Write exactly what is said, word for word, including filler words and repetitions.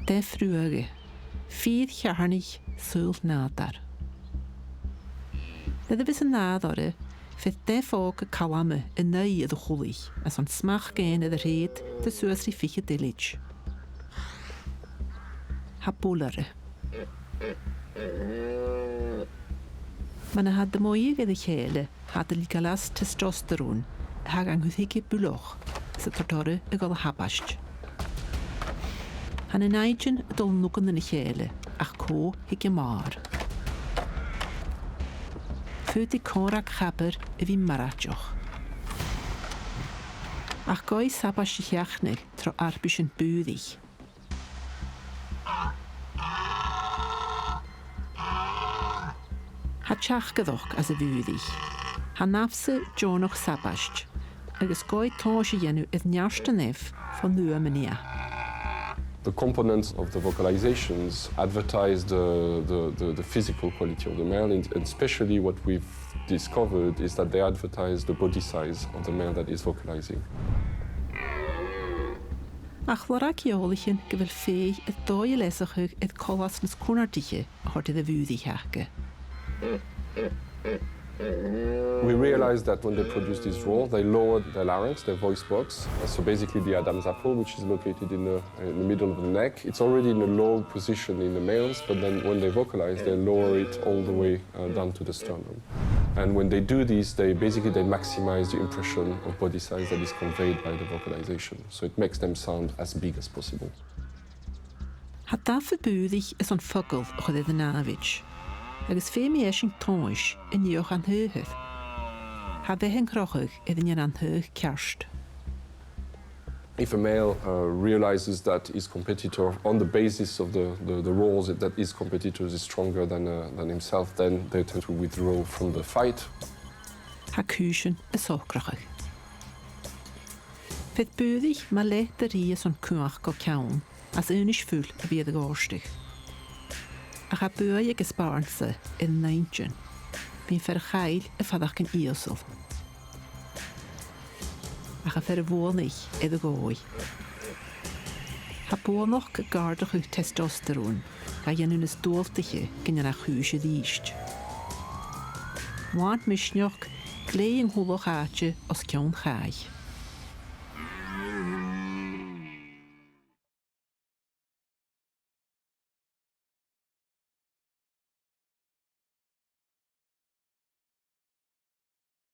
Deifreagh, fìor cheàrnaidh, saoghal nàdair. Nuair a bhios an nàdar oirre, bheir deifeadh calma an aghaidh air a' chulaidh, airson smachd fhaighinn air a threud, de suas ri fichead eilid. Tha bualadh oirre. Mura tèid iad a-muigh air a chèile, tha iad a' leigeil às testosterone, a tha gan cur thuige buileach, 's a' toirt orra a dhol a shabaid. Tha na naimhdean a' dol an uair sin a chèile, ach cò thig a-màr? Faodaidh còmhradh chabair a bhith maireannach. Ach gabhaidh sabaid a sheachnadh tro fharpaisean bùirich. Tha teachdaireachd anns a' bhùirich. Tha an fharpais deònach sabaid, agus gabhaidh tomhas a dhèanamh air neart an each fon uair a thàinig e. The components of the vocalizations advertise the, the, the, the physical quality of the male, and, and especially what we've discovered is that they advertise the body size of the male that is vocalizing. Ach lorg eòlaichean gu bheil fèidh air dòigh a leasachadh air coltas nas cunnartaiche a thoirt air a' bhùirich aca. We realized that when they produce this roar, they lower their larynx, their voice box. Uh, so basically the Adam's apple, which is located in the, in the middle of the neck, it's already in a low position in the males, but then when they vocalize, they lower it all the way, uh, down to the sternum. And when they do this, they basically, they maximize the impression of body size that is conveyed by the vocalization. So it makes them sound as big as possible. Tha daimh a' bhùirich airson focal a chur air an nàmhaid, agus feumaidh esan tomhas an dèidh an taighe. Tha beatha an crochaidh air an dèanamh an taigh ceart. If a male, uh, realizes that his competitor, on the basis of the, the, the roars, that his competitor is stronger than, uh, than himself, then they tend to withdraw from the fight. Tha cùisean a' socrachadh. Bheir bùirich mar leithid de rìgh airson cumhachd gu ceann, às aonais fuil a bhith air a ghòrsadh. Ach tha buaidh aig an spàirn-sa air an inntinn. Bidh am fear a chaill a' faireachdainn ìosal. Ach am fear a bhuannaich air a dhòigh. Tha buannachd ag àrdachadh testosterone, ga dhèanamh nas dualtaiche gun dèan e a' chùis a-rithist. Bhuain misneachd, glèidh an cuileach àite os cionn chaidh.